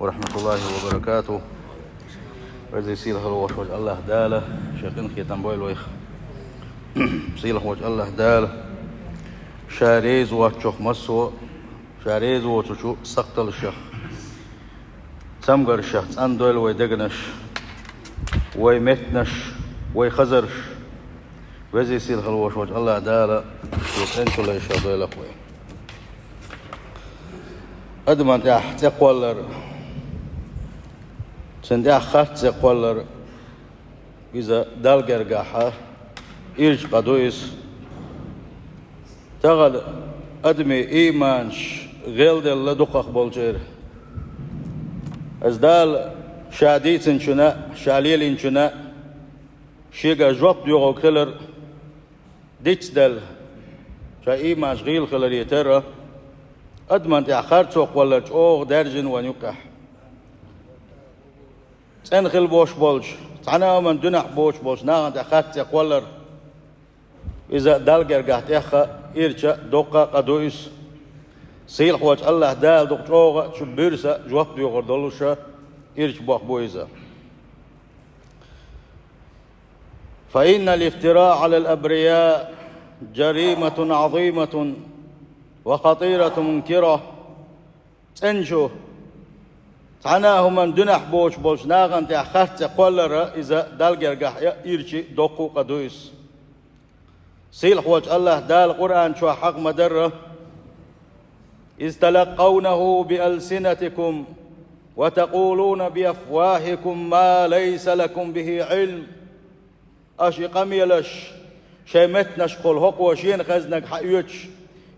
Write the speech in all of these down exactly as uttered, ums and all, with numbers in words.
ورحمة الله وبركاته. Веза-сийлахь волчу Аллахь Дала шен къинхетам бойла вайх. Сийлахь волчу Аллахь Дала Ша реза воцчух массо а, Ша реза воцучу сакхталлашах, цамгаршах цӀандойла вай дегнаш, вай меттанаш, вай хазарш. Веза-сийлахь волчу Аллахь Дала Шен цӀена чулайшах дойла вай. Адаман тӀехь цӀе кхоллар, цуьнан тӀехь харц цӀе кхоллар, иза Далла гергахь ирча къа ду иза. Тахана адамийн ийманаш гӀелделла дукхах болчеран. Иза Дала Ша дийцинчунна а, Ша лелийначунна а Шегара жоп доьхург хилар дицделла, шайн ийманаш гӀийла хиларе терра, адаман тӀехь харцо кхоллар чӀогӀа даьржина вайна юккъехь. ЦӀена хила бохуш болчу, цхьана а хӀуманна дуьнехь боцуш болчу нахана тӀехь харц цӀе кхоллар, иза Далла гергахь тӀех а, ирча а, доккха а къа ду иза. Сийлахь волчу Аллахь Дала дукха чӀогӀа а, чу буьрса а жоп доьхур долуш а ирча боккха бу иза. فإن الافتراء على الأبرياء جريمة عظيمة وخطيرة منكرة. ЦӀеначу, цхьана а хӀуманна дуьнехь боцуш болчу нахана тӀехь харц цӀе кхоллар а иза Далла гергахь а ирча а, доккха а къа ду иза. Сийлахь волчу Аллахь Дала Къуръан чохь хьакха ма-дарра: إذ تلقونه بألسنتكم وتقولون بأفواهكم ما ليس لكم به علم. Аша и къамелаш шайн меттанашкахула хӀокхо шена хезнарг хьаоьцуш,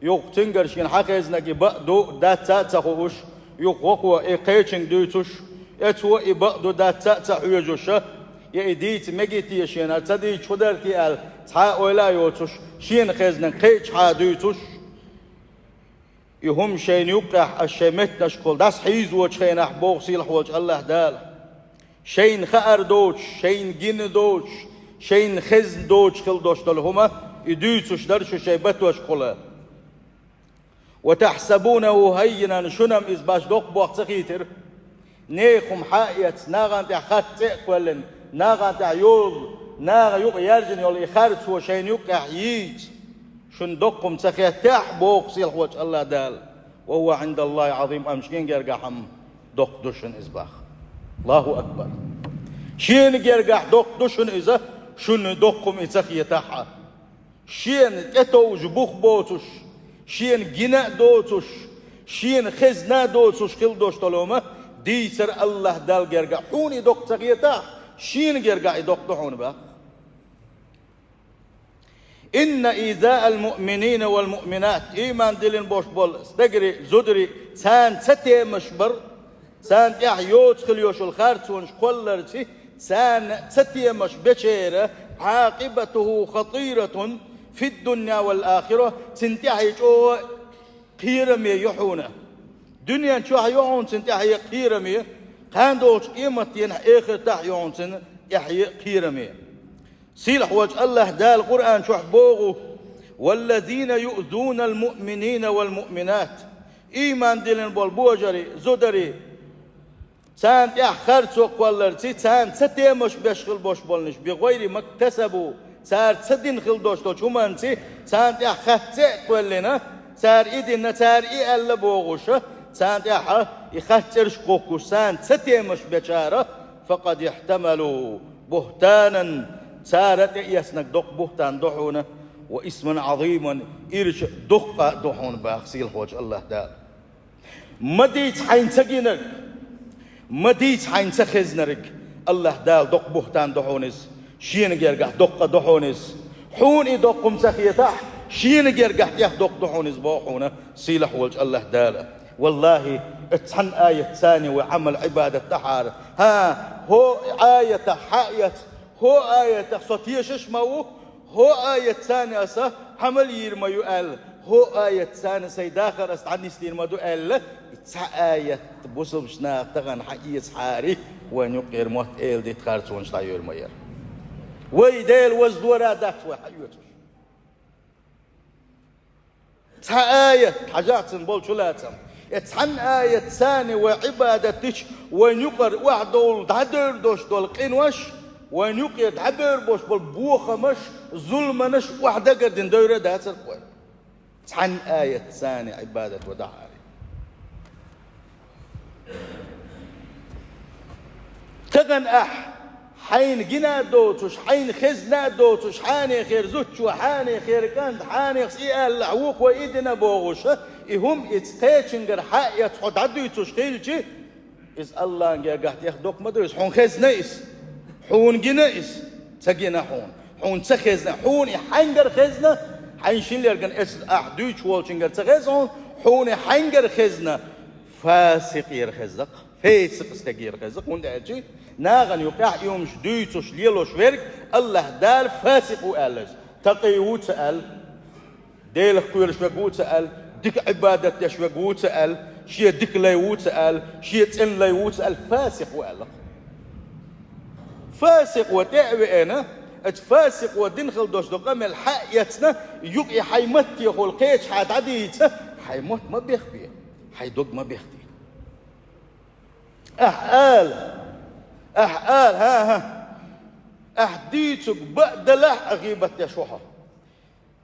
юха цуьнгара шена хьахезнарг и бакъ ду, дац а ца хууш, юха хӀокхо и кхечуьнга дуьйцуш, оцо и бакъ ду, дац а ца хьоьжуш, я и дийца мегий те шена, ца дийцча хӀун дара те аьлла, цхьа а ойла а йоцуш, шена хезнарг кхечахьа дуьйцуш, и хӀума шайна юккъехь аша шайн меттанашкахула дӀасахьийзочу хенахь, боху сийлахь волчу Аллахь Дала, шайна хаар доцуш, шайна гина доцуш, шайна хезна доцуш хила долуш долу хӀума и дуьйцуш дара шу шайн батошкахула. وتحسبونه هينا, шуна-м иза башха доккха боху ца хийтира. Нехан хӀума хьа а эцна, нахана тӀехь харц цӀе а кхоьллина, нахана тӀехь йолу, наха юкъа яьржина йолу и харцо шайна юккъехь йийца, шуна доккха хӀума ца хеттехь, боху сийлахь волчу Аллахь Дала, وهو عند الله عظيم, амма шена гергахь-м доккха ду шуна иза боху. Аллаху акбар! Шена гергахь доккха ду шуна иза, шуна доккха хӀума и ца хетахь а. Шена тӀетовжа бух боцуш, шена гина а доцуш, шена хезна а доцуш хила долуш долу хӀума дийцар Аллахь Далла гергахь хьуна и доккха ца хетахь, шена гергахь и доккха ду хьуна боху. إن إيذاء المؤمنين والمؤمنات, ийман диллина болуш болу стегарий, зударий, царна цатемаш бар, царна тӀехь йоцу хила йолуш йолу харцонаш кхолларций, царна цатемаш бечеран, عاقبته خطيرة في الدنيا والآخرة, цуьнан тӀаьхье чӀогӀа кхераме ю хьуна. Дуьнен чохь ю хьуна цуьнан тӀаьхье кхераме, кхана долчу къематденахь, эхартахь ю хьуна цуьнан тӀаьхье кхераме. Сийлахь волчу Аллахь Дала Къуръан чохь боху: والذين يؤذون المؤمنين والمؤمنات, ийман диллина болу божарий, зударий, царна тӀехь харцо кхолларций, царна цатемаш беш хила болуш болнаш, بغير ما اكتسبوا, цара ца дина хила долуш долчу хӀуманций, царна тӀехь харц цӀе а кхоьллина, цара и дина, цара и аьлла бохуша, царна тӀехь и харц цӀераш кхухкуш, царна цатемаш бечара, فقد احتملوا بهتانا, цара тӀеэцнарг доккха бухтан ду хьуна, وإثما عظيما, ирча дуккха а ду хьуна боху сийлахь волчу Аллахь Дала. Ма дийца хьайна ца гинарг, ма дийца хьайна ца хезнарг, Аллахь Дала доккха бухтан ду хьуна иза, шена гергахь доккха ду хьуна иза. Хьуна и доккха хӀума ца хетахь, шена гергахь тӀех доккха ду хьуна иза боху хьуна сийлахь волчу Аллахь Дала. Валлахи, оцу цхьана аятца вай Ӏамал-Ӏибадат дахьара. ХӀан, хӀо аятах хьаэца, хӀо аятах со тешаш ма ву, хӀо аятца аса Ӏамал йийр ма ю аьлла, хӀо аятца сайн дахар аса дӀанислийр ма ду аьлла, и цхьа аят бусалбаш наха тахана хьаэцахьара, вайн юккъера мотт эладита харцонаш дӀайойр ма яра. Вай Дела ваза дора дац вай хьаоьцуш. Цхьа аят, хьажахь цуьнан болчу лацам. Э, цхьан аятца вай Ӏибадат дича, вайна юкъара охьадовла дӀадевр долуш долу къинош, вайна юкъе дӀабевр болуш болу бохамаш, зуламаш охьадагардина девр а дацара вай. Цхьан аятца Ӏибадат вай дахьара. Тахана ахь, хьайна гина а доцуш, хьайна хезна а доцуш, хьенех хӀара зудчо, хьенех хӀара кӀант, хьенех и аьлла, ахь вукхо и дина бохуш, и хӀума иза кхечуьнгара хьаэца хьо дӀадуьйцуш хилча, иза Аллахьан гергахь тӀех доккха ма ду иза, хьуна хезна иза, хьуна гина иза, ца гина хьуна, хьуна ца хезна, хьуна и хьаьнгара хезна, хьайна шин лергана эцна ахь дуьйцуш волчуьнгара ца хезна хьуна, хьуна и хьаьнгара хезна, фасикъера хезна-кх. Фесикъ стагера хеза, хӀунда аьлча нахана юкъахь и хӀумаш дуьйцуш, лелош верг Аллахь Дала фасикъ ву аьлла иза. Такъий ву ца аьлла, Делах кхоьруш верг ву ца аьлла, дика Ӏибадат деш верг ву ца аьлла, шен дика лай ву ца аьлла, шен цӀена лай ву ца аьлла, фасикъ ву аьлла. Фасикъо тӀе а веана, оцу фасикъо дина хила долуш долу къамел хьаэцна, юкъе хьайн маттехула кхечахьа дӀадийца, хьайн мотт ма бехбе, хьайн дог ма бехде. Ахь ала, ахь ала, хӀан-хӀа, ахь дуьйцург бакъ далахь а гӀийбат деш ву хьо.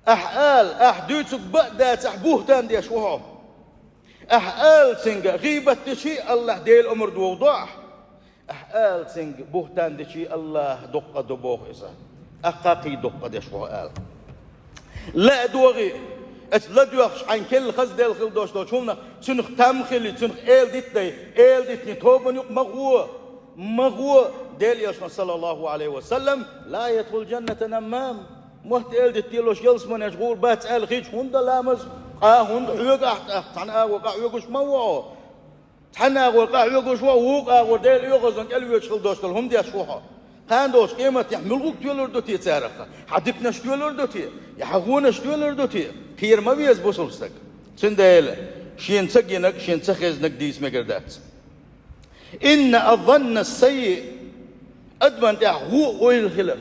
Ахь ала, ахь дуьйцург бакъ дацахь буьхтан деш ву хьо. Ахь ала цуьнга гӀийбат дичи, Аллахь Дела омра доху до ахь. Ахь ала цуьнга буьхтан дичи, Аллахь доккха до боху иза. ТӀаккха кхин доккха деш ву хьо ала. Ла а догӀий, оцу ладоьгӀуш хьайн керла хаза делла хила долуш долчу хӀуманах, цуьнах там хили, цуьнах эладитдай, эладитний тобанна юкъа ма гӀо, ма гӀо, Делан Элчано, саллаллаху Ӏалайхи ва саллам, ла ядхулу джанната наммам. Мотт эладита лелош ялсаманечу гӀур бац аьлла хилча, хӀунда ламаз, къа хӀунда хьоьгу ахь тӀаккха, цхьана агӀор къа хьоьгуш ма ву хьо. Цхьана агӀор къа хьоьгуш ву, вукху агӀор Делан оьгӀазлонна кӀел воьдуш хила долуш долу хӀума деш ву хьо. Кхана долчу къематдийнахь муьлхарг тоьлур ду те царах? Хьан диканаш тоьлур ду те? Я хьан гӀонаш тоьлур ду те? Кхера ма веза бусалба стаг. Цундела шена ца гинарг, шена ца хезнарг дийца мегар дац. Инна аз-занна ас-саййиъ, адаман тӀехь вон ойла хилар.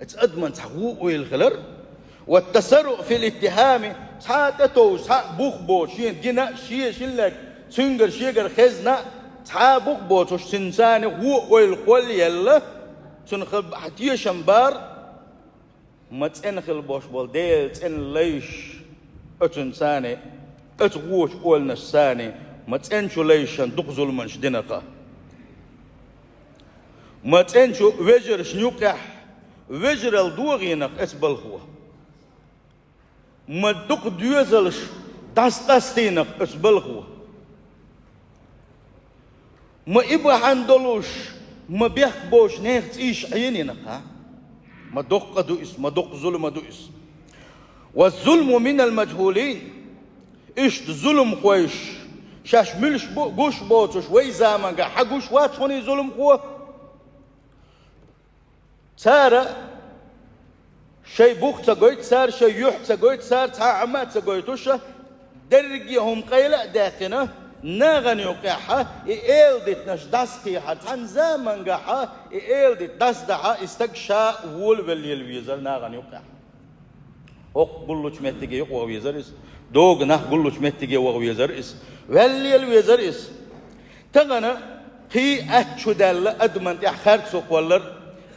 Оцу адаман цхьа вон ойла хилар. Ва ат-тасарруъ фил иттихӀами, цхьа а тӀетовжа, цхьа а бух боцуш, шена гина а, шен шина лерг цуьнгара шегара хезна а, цхьа а бух боцуш, цуьнан царна вон ойла кхоллаелла, цунна хила тешам бар, ма цӀена хила болуш болу Делан цӀена лайш, оцунна царна, оцу вочу ойланаш царна, ма цӀеначу лайшна дукха зуламаш динарг. Ма цӀеначу вежаршна юкъехь вежаралла догӀийнарг оцу балхо. Ма дукха доьзалш дӀасакъастийнарг оцу балхо. Ма и бахьана долуш, ма бехк боцуш нехан цӀийш Ӏенийнарг, хӀа? Ма доккха ду иза, ма доккха зулам ду иза. Ва зулму минал мажхулин. Иштта зуламхойш, шаьш муьлш бу-, гуш боцуш, вай заманга хьан гуш вац хьуна и зуламхо? Цара шайн бух ца гойту, цара шайн юьхь ца гойту, цара цхьа а хӀума а ца гойтуш, дерриге хӀума къайла а даьккхина, нахана юкъехь и эладитанаш дӀасакхехьара, цхьана замангахь и эладита дӀасадахь, и стаг ша волавелла лела везара нахана юкъехь. ХӀокху гуллучу меттиге юкъа ваха везара иза, доган нах гуллучу меттиге ваха везара иза, ваьлла лела везара иза. Тахана кхин а аьтта чу даьлла адаман тӀехь харцо кхоллар,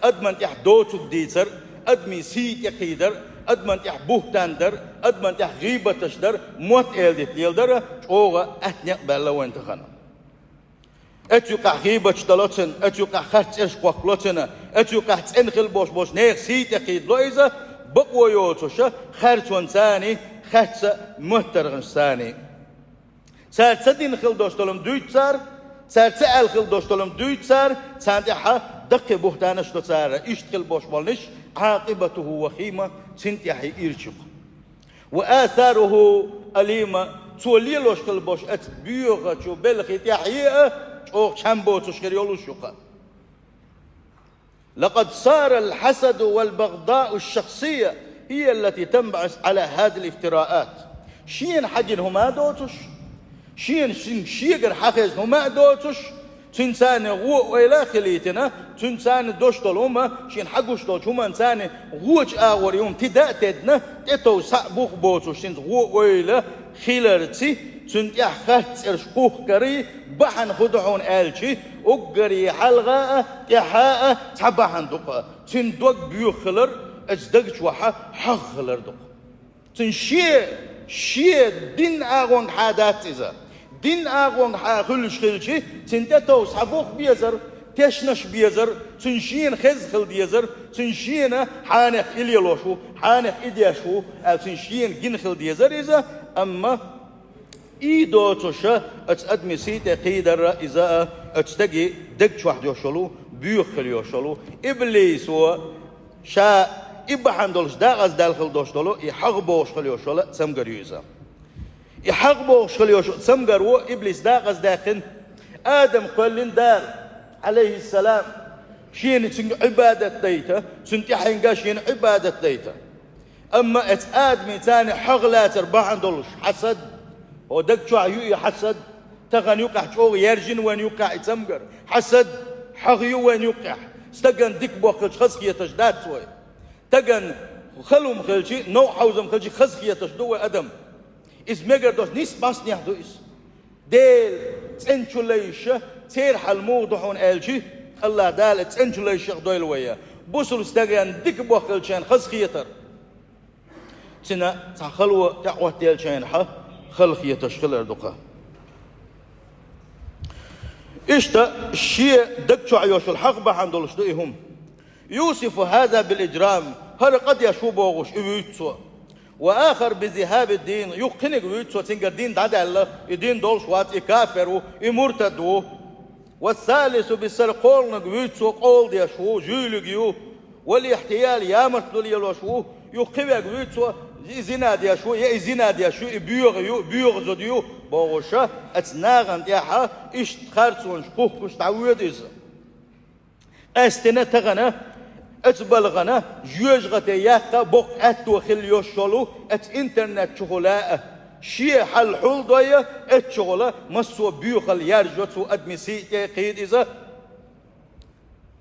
адаман тӀехь доцург дийцар, адамийн сий тӀекхийдар, адаман тӀехь буьхтан дар, адаман тӀехь гӀийбаташ дар, мотт эладита леладар чӀогӀа аьтта некъ баьлла вайн тахана. Оцу юкъахь гӀийбаташ дало цуьнан, оцу юкъахь харц цӀераш кхоккхало цуьнан, оцу юкъахь цӀена хила болуш болчу нехан сий тӀекхийдало иза, бакъо йоцуш, харцонца а, харцан моттаргӀанашца а. Цара ца дина хила долуш долу хӀума дуьйцу цара, цара ца аьлла хила долуш долу хӀума дуьйцу цара, царна тӀехь даккхий буьхтанаш до цара, иштта хила болуш болниш, Ӏакъибатуху вахима, цуьнан тӀаьхье ирча ю-кх. Ва асаруху алима, цо лелош хила болуш оцу боьхачу белхи тӀаьхье а чӀогӀа чам боцуш хир йолуш ю-кх. Лакъад сара ал-хьасаду вал-багъдау аш-шахсийя хӀия аллати танбаӀис Ӏала хӀазихил ифтираат. Шена хьан гина хӀума а доцуш, шена шин шегара хьан хезна хӀума а доцуш, цуьнца а гӀо ойла а хилийтина, цуьнца а дош долу хӀума, шена хьан гуш долчу хӀуманца а гӀочу агӀор и хӀума тида а тедна, тӀетовжа схьа а бух боцуш, цуьнца гӀо ойла хиларца, цуьнан тӀехь харц цӀераш кхухкарий бахьана хӀун ду хьуна аьлчи, уггаре хьалха а, тӀаьхьа а цхьа бахьана ду-кх. Цуьнан дог боьха хилар, оцу даг чохь хьагӀ хилар ду-кх. Цуьнан шен, шен дин агӀонгахьа дац иза. Дин агӀонгахьа хуьлуш хилчи, цуьнан тӀетовжа цхьа бух безар, тешнаш безар, цуьнан шена хеза хила дезар, цуьнан шена хьанех и лелош ву, хьанех и деш ву аьлла, цуьнан шена гина хила дезар иза, амма и доцуша оцу адаман сий тӀе кхийдар иза а, оцу стеган даг чохь йолуш йолу, боьха хила йолуш йолу, иблисо ша и бахьана долуш дакъаздаьлла хила долуш долу, и хьагӀ бохуш хила йолуш йолу цамгар ю иза. И хьагӀ бохуш хила йолуш цамгаро иблис дакъаздаьккхина, Адам кхоьллина Дала, Ӏалайхиссалам, шена цуьнга Ӏибадат дайта, цуьнан тӀаьхьенга шена Ӏибадат дайта. Амма оцу Адаман царна хьагӀ лацар бахьана долуш хьасад, хӀокху даг чохь ю и хьасад, тахана юкъахь чӀогӀа яьржина вайна юккъехь и цамгар. Хьасад, хьагӀ ю вайна юккъехь. Стагана дика боххуьйтуш хазахеташ дац вай. Стагана хала хӀума хилчи, новкъа хьовзам хилчи хазахеташ ду вай адам. Иза мегар долуш нисбахьа ду иза. Делан цӀена чу лайша, церан хьал муха ду хьуна аьлчи, АллахӀ Дала цӀена чу лайшах дойла вай. Бусалба стагана дика боххуьйтуш хазахетар. Цуьнан цхьа хало тӀеӀоттаелча хьан хала хеташ хилар ду-кх. Иштта шен даг чохь йолуш йолу хьагӀ бахьана долуш ду и хӀума. يوصف هذا بالإجرام, хӀара къа деш ву бохуш и вуьйцу цо. وآخر بذهاب الدين, юха кхиниг вуьйцу цо, цуьнгара дин дӀадаьлла, и дин долуш вац, и кафир ву, и муртад ву. والثالث بالسرقة, кхоалгӀаниг вуьйцу цо, къола деш ву, жуьйлиг ю, والاحتيال, ямартло лелош ву, юха кхин верг вуьйцу цо, и зина деш ву, я и зина деш ю, и боьха ю, боьха зуда ю, бохуша, оцу нахана тӀехьа иштта харцонаш кхухкуш дӀавоьду иза. Къаьстина тахана, оцу балхана, жоьжахате яккха боккха аьтто хила йолуш йолу, оцу интернет чухула а, шен хьал хьулдойя, оцу чухула массо а боьхалла яржо цу адаман сий тӀе кхийда иза.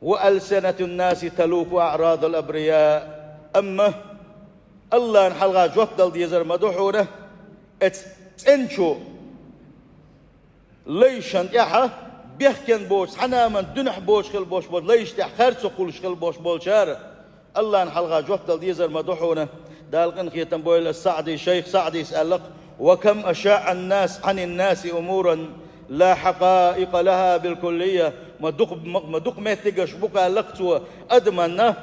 وألسنة الناس تلوق أعراض الأبرياء. Амма АллахӀна хьалха жоп дала дезар ма ду хьуна, оцу цӀена чу лайшан тӀехьа бехкен боцу, цхьана а ман дуьнахь боцуш хила бош болу лайш тӀехь харцо кхуллуш хила бош болчара, АллахӀна хьалха жоп дала дезар ма ду хьуна. Дала къинхетам бойла СаӀди, шайх СаӀдис аьлла-кх: وكم أشاع الناس عن الناس أمورا لا حقائق لها بالكلية. Ма дукха, ма, ма дукха меттигаш бу-кх аьлла-кх цо адаманна,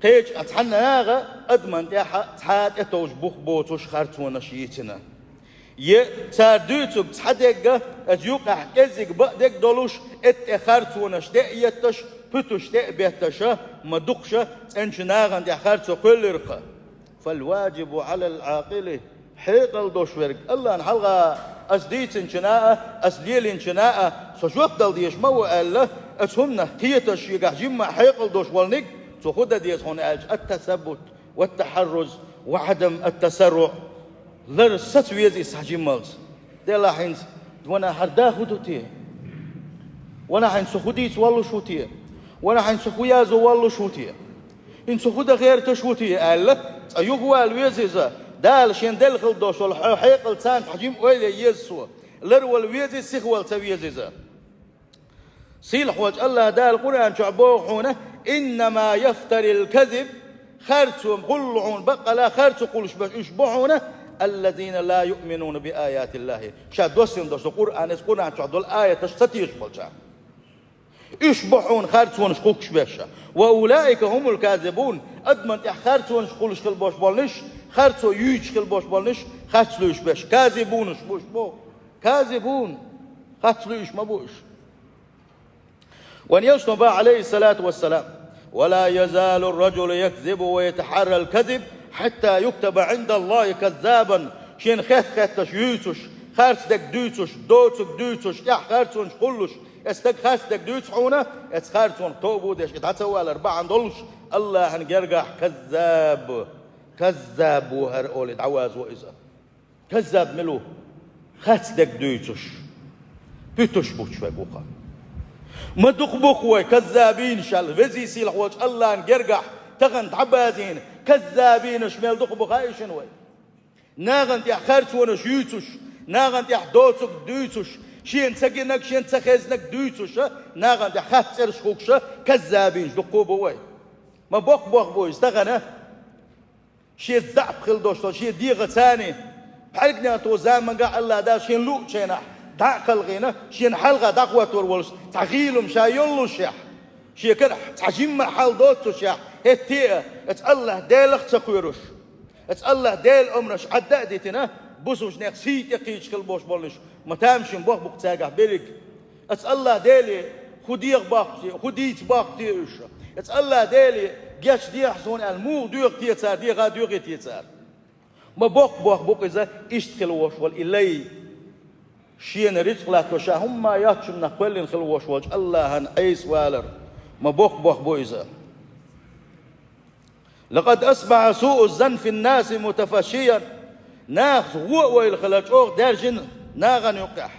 кхечу а цхьана наха адаман тӀехьа цхьа а тӀетовжа бух боцуш харцонаш йийцина. Я цара дуьйцург цхьа дегга, оцу юкъахь кӀеззиг бакъдерг долуш, эттӀе харцонаш тӀе а етташ, пуьтуш тӀе а бетташа, ма дукхаша цӀеначу нахана тӀехь харцо кхоьллира-кх. فالواجب على العاقل, хьекъал долуш верг, АллахӀна хьалха ас дийцинчунна а, ас лелинчунна а со жоп дала дезаш ма ву аьлла, оцу хӀуманах кхеташ шегахь жимма хьекъал долуш волниг, цо хӀун дан деза хьуна аьлча, التثبت والتحرز وعدم التسرع. Лар саца веза иза хьан жиммалц. Делахь хӀинца, вана хӀара да хӀун ду те? Вана хӀинца со хӀун дийца воллуш ву те? Вана хӀинца со хӀун язо воллуш ву те? ХӀинца со хӀун дан гӀерташ ву те? Аьлла, цкъа юхавала веза иза. Дала шен делла хила долуш волу хьо хьекъал царна хьан жимма ойла е еза цо. Ларвала веза иза, сихвала ца веза иза. Сийлахьволчу АллахӀ Дала Къуръан чохь боху хьуна: إنما يفتري الكذب, харцо кхуллу хьуна, баккъала харцо кхуллуш берш уьш бу хьуна, الذين لا يؤمنون بآيات الله. Ша доссийна долуш долу Къуръан, иза Къуръан чохь долу аяташ ца тешаш болчара. Уьш бу хьуна харцонаш кхухкуш берш. وأولئك هم الكاذبون. Адаман тӀехь харцонаш кхуллуш хила бош болниш, харцо юьйцуш хила бош болниш, харц луьйш берш. Казибунаш бу уьш боху. Казибун. Харц луьйш ма бу уьш. Вайн элчано боху, Ӏалайхиссалату вассалам: ولا يزال الرجل يكذب ويتحرى الكذب حتى يكتب عند الله كذابا. Шена хетта-хетташ юьйцуш, харц дерг дуьйцуш, доцург дуьйцуш, тӀехь харцонаш кхуллуш, оцу стага харц дерг дуьйцу хьуна, оцу харцонах тоба деш, и дӀа ца валар бахьана долуш, АллахӀан гергахь каззаб, каззаб ву хӀара олий дӀавазво иза. Каззаб мила ву? Харц дерг дуьйцуш, пуьтуш буьтуш верг ву-кх. Ма дукха бу-кх вай каззабинаш аьлла, везий сийлахьволчу АллахӀан гергахь тахана дӀабазийна каззабинаш мел дукха бу хаий шуна вай? Нахана тӀехь харцонаш юьйцуш, Нахана тӀехь доцург дуьйцуш, шена ца гинарг, шена ца хезнарг дуьйцуш, нахана тӀехь хатта цӀераш хӀугуш, каззабинаш дуккха а бу вай. Ма боккха бохам бу иза тахана. Шен заьӀап хила долуш долу, шен дегӀаца, пхьаьргнехь тхо заманга а Аллах Дала шен луучу хенахь дӀа а кхалхийна, шена хьалха дӀахӀоттор волуш, цхьа гӀийлам ша йоллушехь, шен карахь цхьа жимма хьал доццушехь, хӀетте а, оцу Аллах Делах а ца кхоьруш, оцу Аллах Делан омраш Ӏадда а дитина, бусулбанех сий тӀе кхийча хила болуш болниш, ма тамашийна бохам бу-кх цаьргахь берриг. Оцу Аллах Деле хӀун деха бохку те, хӀун дийца бохку те уьш? Оцу Аллах Деле гечдехьа суна аьлла, муха доьху те цара, деха а доьхий те цара? Ма боккха бохам бу-кх иза, иштта хила волуш волу и лай. Шена рицкъ латто, ша хӀумма а йоццушна кхоьллина хила волуш волчу Аллахьан Ӏеса валар. Ма боккха бохам бу иза. «لقد أصبح سوء الظن في الناس متفشيا». Нахаца гӀо а ойла хилар чӀогӀа даьржина нахана юккъехь.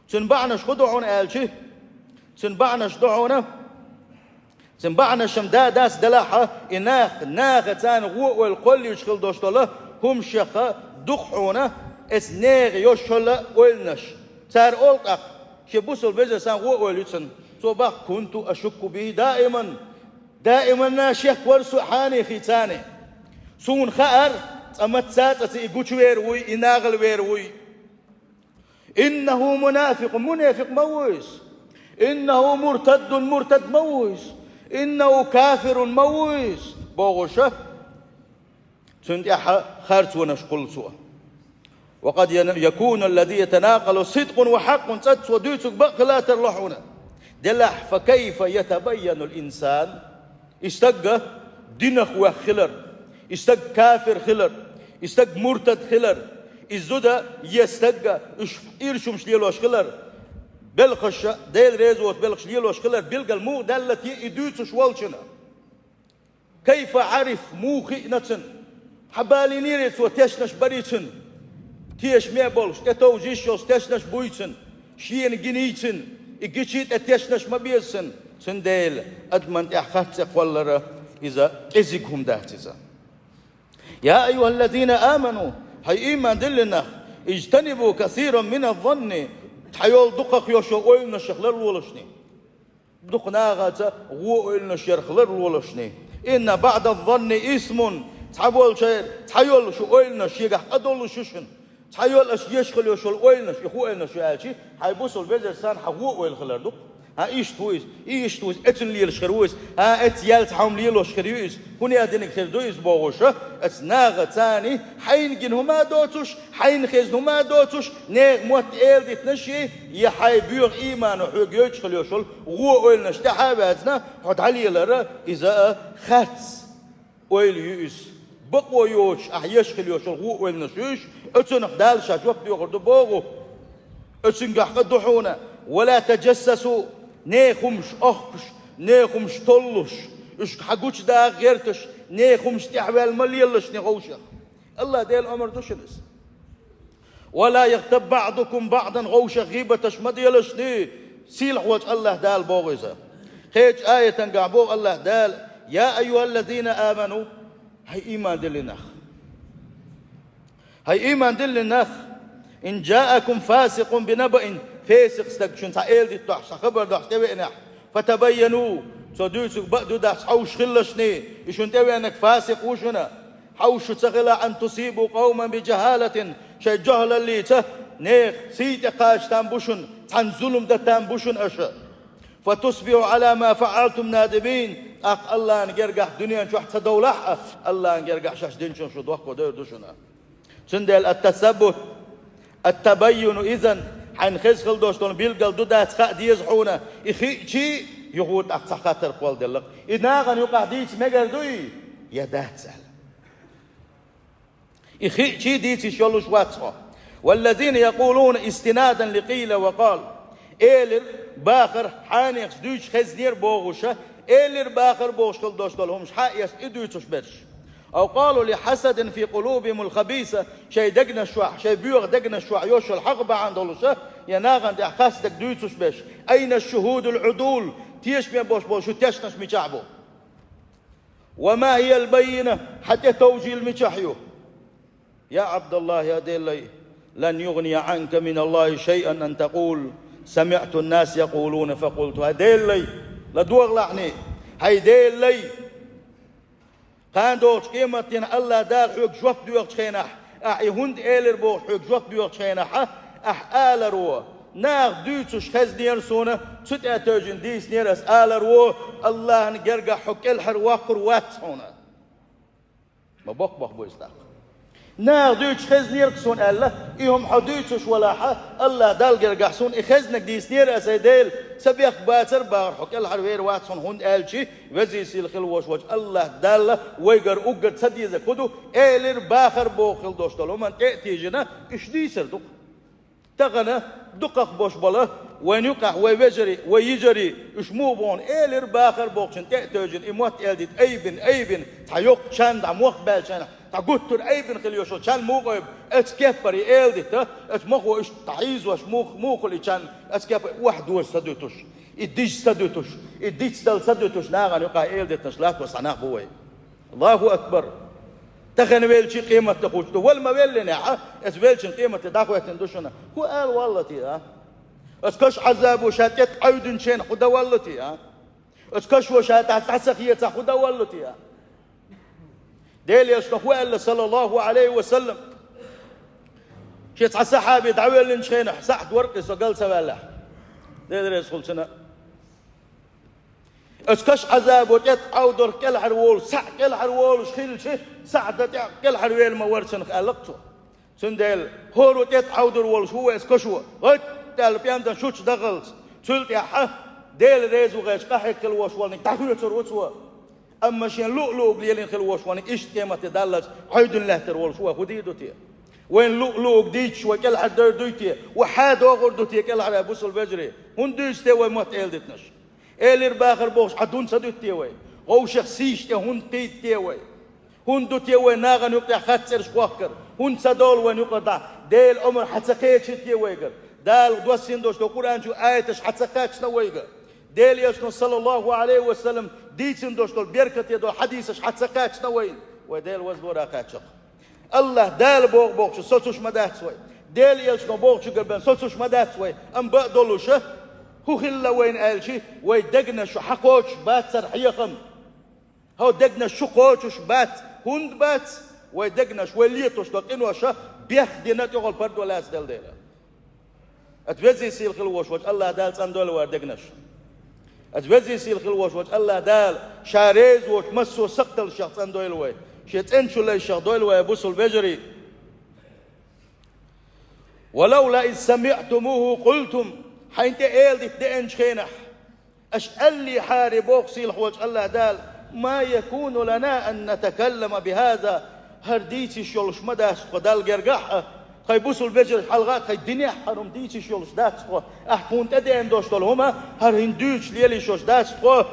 Цуьнан бахьанаш хӀун ду хьуна аьлча, цуьнан бахьанаш ду хьуна, цуьнан бахьанаш-м да дац делахь а, и нах, нахаца гӀо а ойла кхоллуьйтуш хила долуш долу хӀуманашха дукха хьуна, оцу нехан йолуш йолу ойланаш. Цара олу тӀаккха, шен бусалба вежаршца гӀо а ойла ю цуьнан. Цо боху: «كنت أشك به دائما». Даиманна шек вара со хьанехий царна. Суна хаьара, цкъа мацца а цкъа ца и гучувер вуй, и нахала вер вуй. «إنه منافق», мунепикъ ма ву иза. «إنه مرتد», муртад ма ву иза. «إنه كافر», ма ву иза, бохуша. Цунна тӀехь харцонаш кхуллу цо. «وقد ين-، يكون الذي يتناقل صدق وحق», цкъа цо дуьйцург бакъ хила тарло хьуна. Делахь, «فكيف يتبين الإنسان». И стаг динах ваьхна хилар, и стаг кафир хилар, и стаг муртад хилар, и зуда е стаг уьш ирча хӀумнаш лелош хилар, белхаш, Делан реза воцу белхаш лелош хилар билгал муха даьлла те и дуьйцуш волчунна? «كيف عرف», муха хиъна цунна? Хьан балийнера цо тешнаш барий цунна? Тешаме а болуш, тӀетовжа йиш йолуш тешнаш буй цунна, шена гиний цунна, и гича а тӀе тешнаш ма беза цунна. Цундела адамна тӀехь харц цӀе кхоллар иза кӀезиг хӀума дац иза. «يا أيها الذين آمنوا», хьай ийман диллина нах, «اجتنبوا كثيرا من الظن», цхьайолу дукхах йолуш йолу ойланашех ларлолашний. Дукха нахаца гӀо ойланаш ярх ларлолашний. «إن بعض الظن إثم». Цхьаболчеран цхьайолу шун ойланаш шегахь къа долуш ю шуна. Цхьайолу аша еш хила йолуш йолу ойланаш, и хӀун ойланаш ю аьлча, хьайн бусалба вежаршца хьан гӀо ойла хилар ду-кх. ХӀан, иштта ву иза, и иштта ву иза, эцунна лелаш хир ву иза, хӀан, эцца яьлла цхьа хӀума лелош хир ю иза, хӀун а динарг хир ду иза бохуша, оцу нахаца хьайна гина хӀума а доцуш, хьайна хезна хӀума а доцуш, нехан мотт эладитанаш, я хьайн боьха иймано хьоьга йойтуш хила йолуш йолу гӀо ойланаш тӀаьхьа а ваьзна, хьо дӀалелар иза а харц ойла ю иза. Бакъо йоцуш ахь еш хила йолуш йолу гӀо ойланаш ю иза, оцунах Дала Ша жоп доьхур ду боху. Оцуьнгахь къа ду хьуна: «ولا تجسسوا», нехан хӀумаш охкуш, нехан хӀумаш толлуш, уьш хьан гучудаха гӀерташ, нехан хӀумаш тӀаьхьаваьлла ма лелалашний гӀовшах. Аллах Делан омра ду шуна иза. «ولا يغتب بعضكم بعضا», гӀовшах гӀийбаташ ма делашний, сийлахь волчу Аллах Дала боху иза. Кхечу аятангахь боху Аллах Дала: «يا أيها الذين آمنوا», хьай ийман диллина нах. Хьай ийман диллина нах, «إن جاءكم فاسق بنبإ», фасикъ стаг шуна цхьа эладиттахь, цхьа хабар дахь тӀевеанехь, «فتبينوا», цо дуьйцург бакъ ду дахь хьовсуш хилалашний, и шуна тӀевеанарг фасикъ ву шуна. Хьовсуш шу ца хилахь, «أن تصيبوا قوما بجهالة», шайн жохӀалаллица нехан сий тӀе кхача там бу шуна, цхьанна зулам дан там бу шуна аша. «فتصبحوا على ما فعلتم نادمين», тӀаккха Аллахьан гергахь дуьнен чохь ца довлахь а, Аллахьан гергахь шаьш динчун шу дохко дер ду шуна. Цундела ат-тасаббут, ат-табайюну изан, хьайна хеза хила долуш долу билггал ду дац хаа деза хьуна, и хиъчий, юха тӀаккха цхьа хаттар кхолладелла-кх. И нахана юкъахь дийца мегар дуй, я дац аьлла. И хиъчий дийца йиш йолуш вац хьо. «والذين يقولون استنادا لقيل وقال». Элира, бахара, хьанехаш дуьйцуш хезнера бохуша, элира, бахара бохуш хила долуш долу хӀумаш хьаэцна и дуьйцуш берш. «أو قالوا لحسد في قلوبهم الخبيثة», шайн дегнаш чохь, шайн боьха дегнаш чохь йолуш йолу хьагӀ бахьана долуша, я нахана тӀехь харцдерг дуьйцуш берш. «أين الشهود العدول», тешаме болуш болу шун тешнаш мичахь бу? «وما هي البينة», хьан тӀетовжийла мичахь ю? Я Ӏабдаллахь, я Делан лай, لن يغني عنك من الله شيئا أن تقول سمعت الناس يقولون فقلت. ХӀай Дела лай, ладогӀалахь, хӀай Дела лай. Кхана долчу къематдийнахь АллахӀ Дала хьоьга жоп доьхучу хенахь, ахь и хӀунда элира бохуш хьоьга жоп доьхучу хенахь, ахь аларо: наха дуьйцуш хезнера суна, цу тӀе а тевжина дийцинера ас, аларо, АллахӀан гергахь хьо кӀелхьарвоккхур вац хьуна. Ма боккха-боккха бу иза тӀаккха. Наха дуьйцуш хезнера-кх суна аьлла, и хӀума хьо дуьйцуш валахь, АллахӀ Далла гергахь суна и хезнарг дийцинера ас, хӀай Дела, сан бехк бацара бахара хьо кӀелхьарвер вац хьуна, хӀунда аьлча Везачу, Сийлахь хилла волуш волчу АллахӀ Далла вайгара уггар ца дезарг хӀун ду, элира бахара боху хила долуш долу хӀуманна тӀе а тийжина, уьш дийцар ду-кх. Тахана дукхах болуш болу вайн юкъахь вай вежарий, вай йижарий, уьш муха боху, элира бахара бохучун тӀе а тевжина, и мотт эладита айбина, айбина, цхьа йоккха чан, цхьа мох баьллачарна, цхьа гуттар айбина хила йолуш йолу чан муха айбу, оцу кеппара и эладита, оцу мохо уьш цхьа хьийзош муха, муха хуьлу и чан, оцу кеппара охьадожа ца дуьтуш, и дижа ца дуьтуш, и дицдала ца дуьтуш, нахана юкъахь эладитанаш латтош цхьа нах бу вай. Аллаху акбар! Тахана велчий къематде хуьлуш ду. Вала ма веллинехь, оцу велчун къематде дӀахӀоьттина ду шуна. ХӀун ала валло те, а? Оцу каш Ӏазабо ша тӀе тӀеӀаьвдинчу хенахь хӀун дан валло те, а? Оцу кашо ша тӀе дӀа ца хецахь хӀун дан валло те, а? Делан Элчано хӀун аьлла, саллаллаху Ӏалайхи ва саллам? Шен цхьа сахьаби дӀавоьллинчу хенахь, СаӀд вара-кх и, со гал ца ваьллехь. Дела реза хуьлда цунна. Оцу каш Ӏазабо тӀе тӀеӀаьвдарх кӀелхьарволу, схьа кӀелхьарволуш хилча, СаӀда тӀе кӀелхьарвер ма вара цунах, аьлла-кх цо. Цундела хӀора тӀе тӀеӀаьвдар волуш ву вай оцу кашо, гӀатта аьлла пӀендан шучу дахалц. Цул тӀаьхьа, Дела реза ву гӀерташ къахьега хила волуш волниг дӀахоьцур ву цо. Амма шен луъ-луъург лелийна хила волуш волниг иштта къематде даллалц Ӏаьвдина лаьттар волуш ву вай, хӀун дийр ду те? Вайна луъ-луъург дийцча, вай кӀелхьардевр дуй те? Вай хьадогӀур ду те кӀелхьара, бусалба вежарий? ХӀунда дуьйцу те вай мотт эладитанаш? Элира бахара бохуш, Ӏа дун ца дуьту те вай? ГӀовшах сийша тӀе хӀунда кхийда те вай? ХӀунда ду те вай нахана юкъа тӀехь хатта цӀераш кхохкар? ХӀунда ца довла вайна юкъара дӀа? Делан омра хьан ца кхечи те вайгара? Дала доссийна долуш долу Къуръан чу аяташ хьан ца кхачна вайга? Делан Элчано, саллаллаху Ӏалайхи ва саллам, дийцина долуш долу беркате долу хьадисаш хьан ца кхачна вайна? Вай Дела ваздора кхаччалц. АллахӀ Дала боху бохучу соцуш ма дац вай. Делан Элчано бохучуьнгара бен соцуш ма дац вай. Амма бакъдолуша, хӀун хилла вайна аьлча, вай дегнаш шу хьан кхочуш бацара хьехам. ХӀо дегнаш шу кхочуш бац. ХӀунда бац? Вай дегнаш, вай летош долу къиноша бехдина тӀехула пардо лаьцна дела дела. Ат везий сийлахь хила волуш волчу АллахӀ Дала цӀандойла вара дегнаш. Ат везий сийлахь хила волуш волчу АллахӀ Дала Ша реза воцу массо а сакхталлашех цӀандойла вай. Шен цӀеначу лайшех дойла вай, бусалба вежарий. ولولا إذ سمعتموه قلتم, хьайна тӀе эладита деанчу хенахь, аша аьллехьара, боху сийлахь волчу АллахӀ Дала, ما يكون لنا أن نتكلم بهذا, хӀара дийца йиш йолуш ма дац тхо Далла гергахь а, тхайн бусалба вежаршна хьалха а, тхайн динехь а хӀара хӀума дийца йиш йолуш дац тхо, ахь тхуна тӀедеана долуш долу хӀума хӀара хӀинца дуьйцуш лела йиш йолуш дац тхо.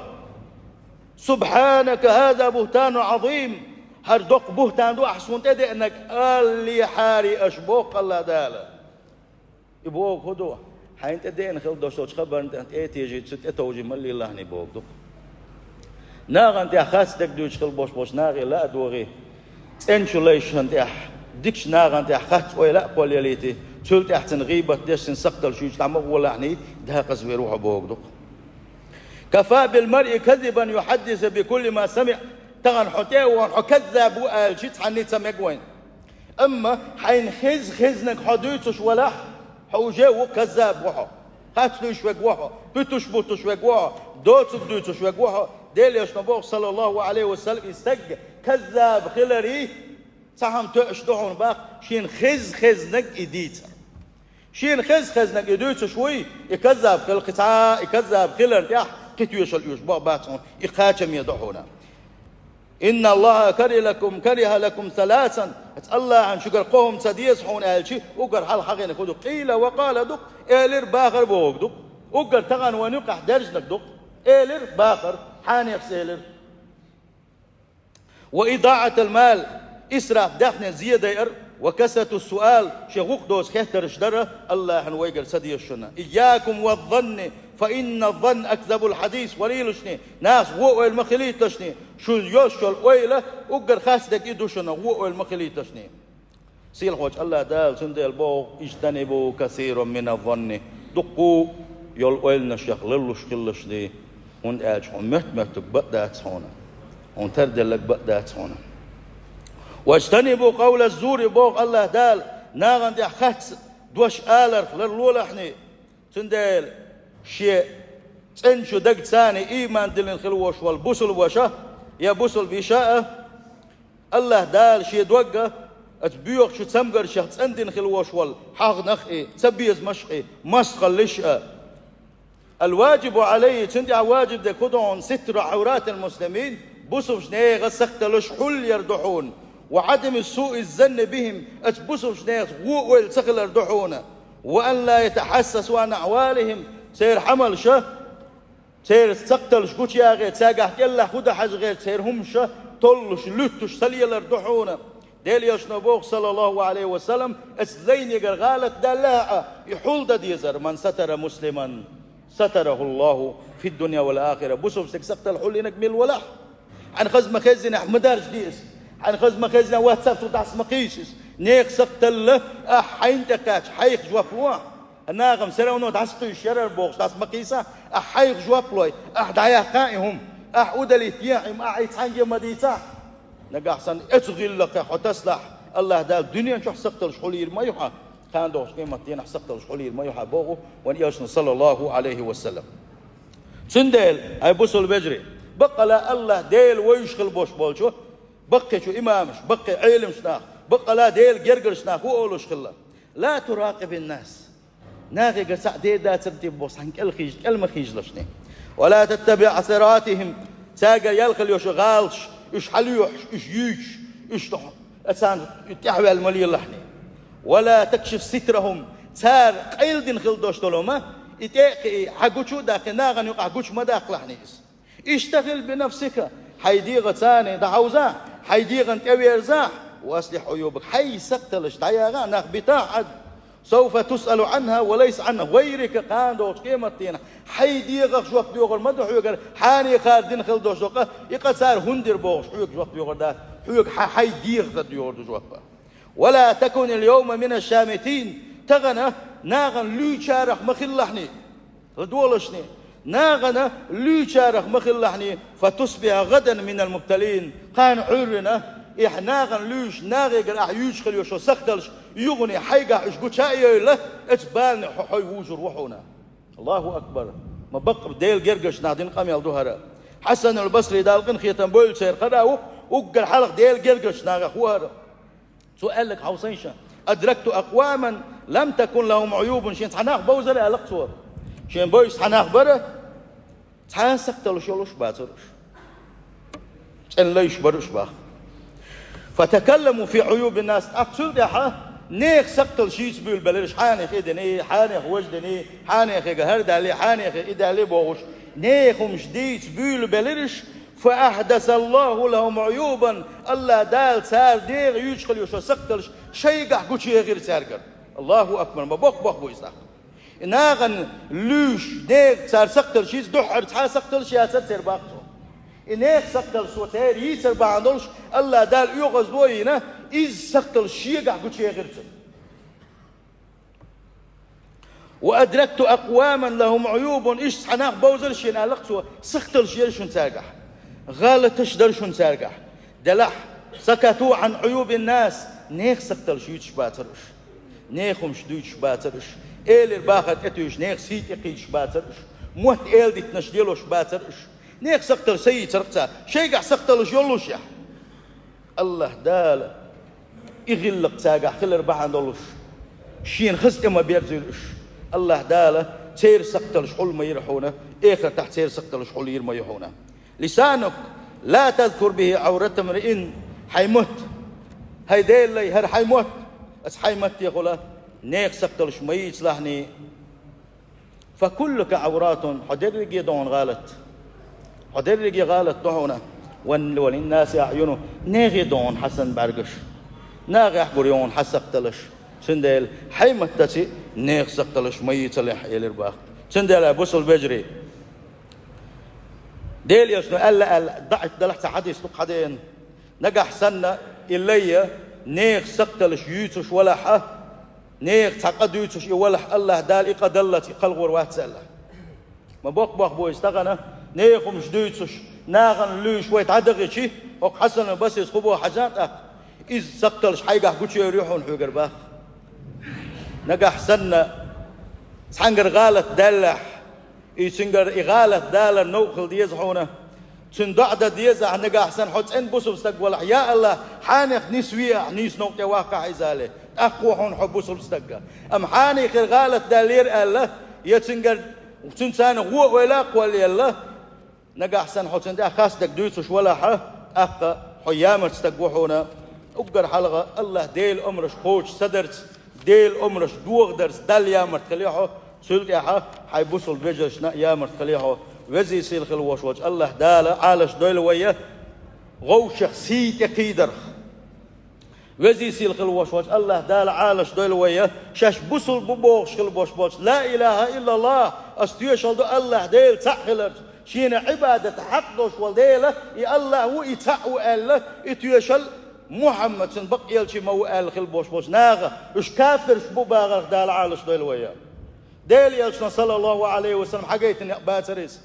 سبحانك هذا بهتان عظيم, хӀара доккха бухӀтан ду ахь суна тӀедеанарг, аьллехьара аша, боху АллахӀ Дала. И боху хӀун ду? Хьайна тӀедеана хила долуш долчу хабарна тӀе а тӀетежий, цу тӀетовжий ма лелахьний боху ду. Нахана тӀехь харц дерг дуьйцуш хила болуш болчу нахе ла а догӀий, цӀеначу лайшна тӀехь, дикачу нахана тӀехь харц ойла а кхоллалийтий, цул тӀаьхьа цуьнан гӀийбат деш, цуьнан сакхталлаш юьйцуш дӀа ма гӀолахьний, декъаза вер ву хьо боху ду. كفى بالمرء كذبا يحدث بكل ما سمع. Тахана хьо тӀе а вахана, хьо каззаб ву аьлча, цхьанний ца мега вайна. Амма хьайна хеза хезнарг хьо дуьйцуш валахь, хьо уже ву каззаб ву хьо. Харц дуьйцуш верг ву хьо, пуьтуш буттуш верг ву хьо, доцург дуьйцуш верг ву хьо. Делан Элчано боху, саллаллаху Ӏалайхи ва саллам, и стаг каззаб хиларий, цхьа хӀума тоьуш ду хьуна боху, шена хеза хезнарг и дийцар. Шена хеза хезнарг и дуьйцуш вуй, и каззаб хила, кхин цхьа а и каззаб хиларна тӀехь кхин тоьшалла оьшуш бо-, бац хьуна, и кхачаме ду хьуна. إن الله كره لكم، كره لكم ثلاثا. Аса АллахӀана шуьгара кхо хӀума ца деза хьуна аьлча, уггар хьалха хьахийнарг хӀун ду? قيل وقال ду-кх, элира, бахара бохург ду-кх. Уггар тахана вайна юкъахь даьржинарг ду-кх. Элира, бахара, хьанехас элира. وإضاعة المال, исраф, даьхни зен дайар, وكثرة السؤال, шен гӀуллакх доцу хеттарш дар а АллахӀана вайгара ца деза шуна. إياكم والظن، فإن الظن أكذب الحديث, варийлашний, нахаца вон ойла ма хилийталашний, шуна йолуш йолу ойла уггар харц дерг и ду шуна, вон ойла ма хилийталашний. Сийлахьчу АллахӀ Дала цундела боху: «Ижтанибу касиран мина занни». Дуккха йолу ойланашех ларлуш хилалаш де, хӀунда аьлча хьуна моьтту-моьттург бан а дац хьуна, хьуна тарделларг бан а дац хьуна. «Важтанибу къавла зури», боху АллахӀ Дала, нахана тӀехь харц дош аларх ларлолахьний. Цундела шен цӀеначу дагца ийман диллина хила волуш волу бусулба ваша я бусулба йиша а, АллахӀ Дала шен догга оцу боьхачу цамгаршех цӀандина хила волуш волу хьагӀнах а, цабезамаш а, мостагӀаллиш а. «Ал-важибу Ӏалайхи», цуьнан тӀехь важиб дерг хӀун ду хьуна? «Ситру Ӏавратил муслимин», бусулбачу нехан сакхталлаш хьулъяр ду хьуна. «Ва Ӏадами суи занни бихим», оцу бусулбачу нехаца вон ойла ца хилар ду хьуна. «Ва ан ла ятахьассасу ан ахьвалихим», церан хьамалша, церан сакхталлаш гучуягӀе, цаьргахь кӀелахь хӀун дан хьажа гӀерта церан хӀумаша толлуш, луьттуш ца лелар ду хьуна. Делан Элчано боху, саллаллаху Ӏалайхи ва саллам, оцу лайнегара гӀалат даьлла а, и хьулдан дезара: «Ман сатара муслиман, сатараху Аллаху фид-дунья вал ахира». Бусулба стеган сакхталла хьулйинарг мила валахь, хьайна хаза ма-хеззинехь ма даржаде иза, хьайна хаза ма-хеззинехь WhatsApp чу дӀаса ма кхийса иза. Нехан сакхталла ахь хьайна тӀекхаьчча, хьайх жоп ло ахь. Нахана всё равно дӀаса кхуьйсуш яра бохуш дӀаса ма кхийсахь, ахь хьайх жоп лой, ахь дӀаяккхахьа и хӀума, ахь удалить ехьа и хӀума, ахь и цхьаьнгге ма дийцахь. Нагахь санна оцу гӀиллакхех хьо тасалахь, АллахӀ Дала дуьнен чохь сакхталлаш хьулйийр ма ю хьан, кхана догӀучу къематдийнахь сакхталлаш хьулйийр ма ю хьан боху вайн Элчано, саллаллаху Ӏалайхи ва саллам. Цундела, хӀай бусулба вежарий, баккъала АллахӀ Дела вевзаш хила болуш болчу баккхийчу имамаш, баккхий Ӏеламаш нах, баккъала Делан гергарчу нах хӀун олуш хилла: «Ла туракъибин нас». Нахегара цхьаъ дер дацара те боху, цхьаьна кӀел хийжа, кӀел ма хийжалаш те. «Ва ла таттаби асаратихим». Цаьргара яьлла хила йолуш гӀалаташ, уьш хьалоьхьуш, уьш юьйцуш, уьш тӀе-, царна тӀаьхьаваьлла ма лелалахь те. «Ва ла такшиф ситрахум». Цара къайладина хила долуш долу хӀума, и тӀе а кхиий, хьан гучу а даккхий, нахана юкъахь гучу ма даккхалахь те иза. «Иштагъил би нафсика», хьайн дегӀаца дӀахьовзахь, хьайн дегӀана тӀеверзахь, «ва аслихь Ӏуюбак», хьайн сакхталлаш дӀаяхьа, нах битахь Ӏад. «Савфа тусъалу Ӏанха ва лайса Ӏан гӀайрика», кхана догӀучу къематдийнахь хьайн дегӀах жоп доьхур ма ду хьоьгара, хьанехара дина хила долуш долу къа, и къа цара хӀунда дира бохуш хьоьга жоп доьхур дац, хьоьга хьан хьайн дегӀаца доьхур ду жоп. «Ва ла такунил йовма мина шамитин», тахана нахана луьйчарах ма хилалахь те. ЛадогӀалаш те, нахана луьйчарах ма хилалахь те, «фа тусбиха гӀадан минал мубталин». Кхана Ӏуьйранна, ахь нахана луьйш, нахегара ахь юьйцуш хила йолуш йолу сакхталлаш, юхана хьайгахь уьш гуча а йевлла, оцу баланехь хьо хьой вужур ву хьуна. Аллаху акбар! Ма баккъа Делан гергарчу нах дина къамел ду хӀара. Хьасанул Басри, Далла къинхетам бойла церан, хӀара ву, уггар хьалха Делан гергарчу нахах ву хӀара. Цо аьлларг хьовсийша: «Адракту акъваман лам такун лахум Ӏуюбун». Шен цхьа нах бовзара аьлла-кх цо. Шен бовзуш цхьа нах бара, цхьа а сакхталлаш йолуш бацара уьш. ЦӀена лайш бара уьш боху. «Фатакалламу фи Ӏуюбин нас». ТӀаккха цул тӀаьхьа нехан сакхталлаш йийца буьйлабелира уьш: хьанех и диний, хьанех важа диний, хьанехега хӀара даьллий, хьанехе и даьллий бохуш, нехан хӀумаш дийца буьйлабелира уьш. «Фа ахьдасаллаху лахум Ӏуюбан», АллахӀ Дала цара дегӀан юьйцуш хила йолуш йолу сакхталлаш шайгахь гучуехира цаьргара. Аллаху акбар! Ма боккха бохам бу иза тӀаккха. И нахана луьйш, нехан цара сакхталлаш йийца, дуьххьара цхьа а сакхталлаш яцара церан боху цо. И нехан сакхталлаш цо церан йийцар бахьана долуш, АллахӀ Дала оьгӀазвахийна, изза сакхталлаш шегахь гучуехира цуьнан. «Ва адракту акъваман лахум Ӏуюбун», иштта цхьа нах бовзара шена аьлла-кх цо, сакхталлаш яра шуна цаьргахь, гӀалаташ дара шуна цаьргахь. Делахь, «сакату Ӏан Ӏуюбин нас», нехан сакхталлаш юьйцуш бацара уьш. Нехан хӀумаш дуьйцуш бацара уьш. Элира бахар тӀетуьйсуш, нехан сий тӀекхийдаш бацара уьш. Мотт эладитанаш лелош бацара уьш. Нехан сакхталлаш ца йийцара-кх цара, шайгахь сакхталлаш йоллушехь. АллахӀ Дала и гӀиллакх цаьргахь хилар бахьана долуш, шена хаза тӀе ма берзийла уьш. АллахӀ Дала церан сакхталлаш хьул ма йира хьуна, эхартахь церан сакхталлаш хьул йира ма ю хьуна. «Лисанук ла тазкур бихи Ӏаврата мриин», хьайн мотт, хӀай Делан лай, хӀара хьайн мотт, аса хьайн маттехула нехан сакхталлаш ма йийцалахь те. «Фа куллука Ӏавратун», хьо дерриге ду хьуна гӀалат. Хьо дерриге гӀалат ду хьуна. «Ва линнаси аӀюну», нехан ду хьуна хьан санна бӀаьргаш. Нахехь гур ю хьуна хьан сакхталлаш. Цундела хьайн маттаца нехан сакхталлаш ма йийцалахь, элира боху. Цундела, бусулба вежарий, Делан Элчано аьлла-аьлла, даӀиф делахь а цхьа хьадис ду-кх хьан дена. Нагахь санна и лай, Нехан сакхталаш юьйцуш валахь а, нехан цхьа къа дуьйцуш и валахь, АллахӀ Дала и къа даллалц и кхалгӀур вац аьлла. Ма боккха-боккха бу иза тахана, нехан хӀумаш дуьйцуш, нахана луьйш вай дӀадахичи, хӀокху Хьасанал Басрис хӀун боху хьажа тӀаккха? Иза сакхталаш хьайгахь гучуйовр ю хьуна хьоьгара боху. Нагахь санна, цхьаьнгара гӀалат даьллехь, и цуьнгара и гӀалат далар новкъа хила деза хьуна. Цуьнан доӀа дан деза ахь, нагахь санна хьо цӀена бусалба стаг валахь: «Я АллахӀ, хьанех нисве ахь, нийса новкъа тӀе ваккхахь иза», — аьлла. ТӀаккха ву хьуна хьо бусалба стаг. Амма хьанехера гӀалат даьллера аьлла, я цуьнгара, цуьнца гӀо ойла а кхоллаелла, нагахь санна хьо цунна тӀехь хастаг дуьйцуш валахь а, тӀаккха хьо ямарта стаг ву хьуна. Уггар хьалха АллахӀ Делан омраш кхочуш ца дарца, Делан омраш дохадарца Далла ямарта хилий хьо, цул тӀаьхьа хьайн бусалба вежаршна а ямарта хилий хьо. Везий сийлахь хила волуш волчу АллахӀ Дала Ӏалаш дойла вай вовшах сий тӀе кхийдарх. Везий сийлахь хила волуш волчу АллахӀ Дала Ӏалаш дойла вай, шаьш бусалба бу бохуш хила болуш болчу «Ла илаха иллаллахӀ», ас тоьшалла ду АллахӀ Дела цхьаъ хиларца, Шена Ӏибадат хьакъ долуш волу Дела, и АллахӀ ву, и цхьаъ ву аьлла, и тоьшалла Мухьаммад цуьнан бакъ элча ма ву аьлла хила болуш болчу наха, уьш кафирш бу бахарх Дала Ӏалаш дойла вай. Делан элчано, саллаллаху Ӏалайхи ва саллам, хьагайтина некъ бацара иза.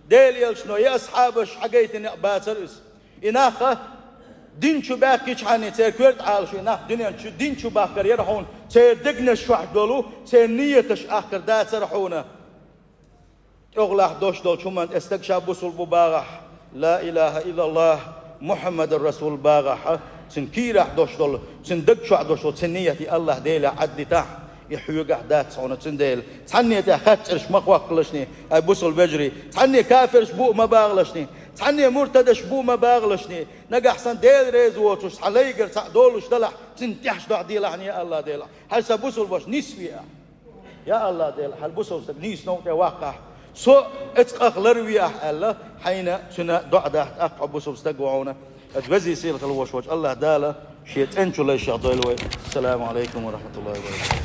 Делан элчано, я асхьабаш хьагайтина некъ бацара иза. И нах дин чу баьхкичхьана, церан коьрта Ӏалашо, и нах дуьнен чу дин чу бахкар яра хьуна, церан дегнаш чохь долу, церан нияташ ахкар дацара хьуна. ТӀехула дош долчу хӀуманна тӀе стаг ша бусалба бу бахахь, «Ла илаха иллаллахӀ, Мухьаммадар Расул» бахахь, цуьнан кийрахь дош долу, цуьнан даг чохь дош долу, цуьнан ният и АллахӀ Делехь Ӏаддитахь, и хьоьгахь дац хьуна. Цундела цхьанне тӀехь хаттарш ма хьокхалашний, ай бусалба вежарий, цхьанне кафирш бу а ма бахалашний, цхьанне муртадаш бу а ма бахалашний, нагахь санна Дела реза воцуш цхьа лайгара цхьаъ долуш далахь, цуьнан тӀехь доӀа делахь, я АллахӀ Дела, хьайн сан бусалба ваша нисве ахь. Я АллахӀ Дела, хьан бусалба стаг нийса новкъа тӀе ваккхахь, со эцкъах ларве ахь аьлла, хьайна цуьнан доӀа дахь, тӀаккха хьо бусалба стаг ву хьуна. Аса везий сийлахь хила волуш волчу АллахӀ Дала Шен цӀеначу лайшех дойла вай. Ассаламу Ӏалайкум ва рахьматуллахӀи ва баракатухӀ.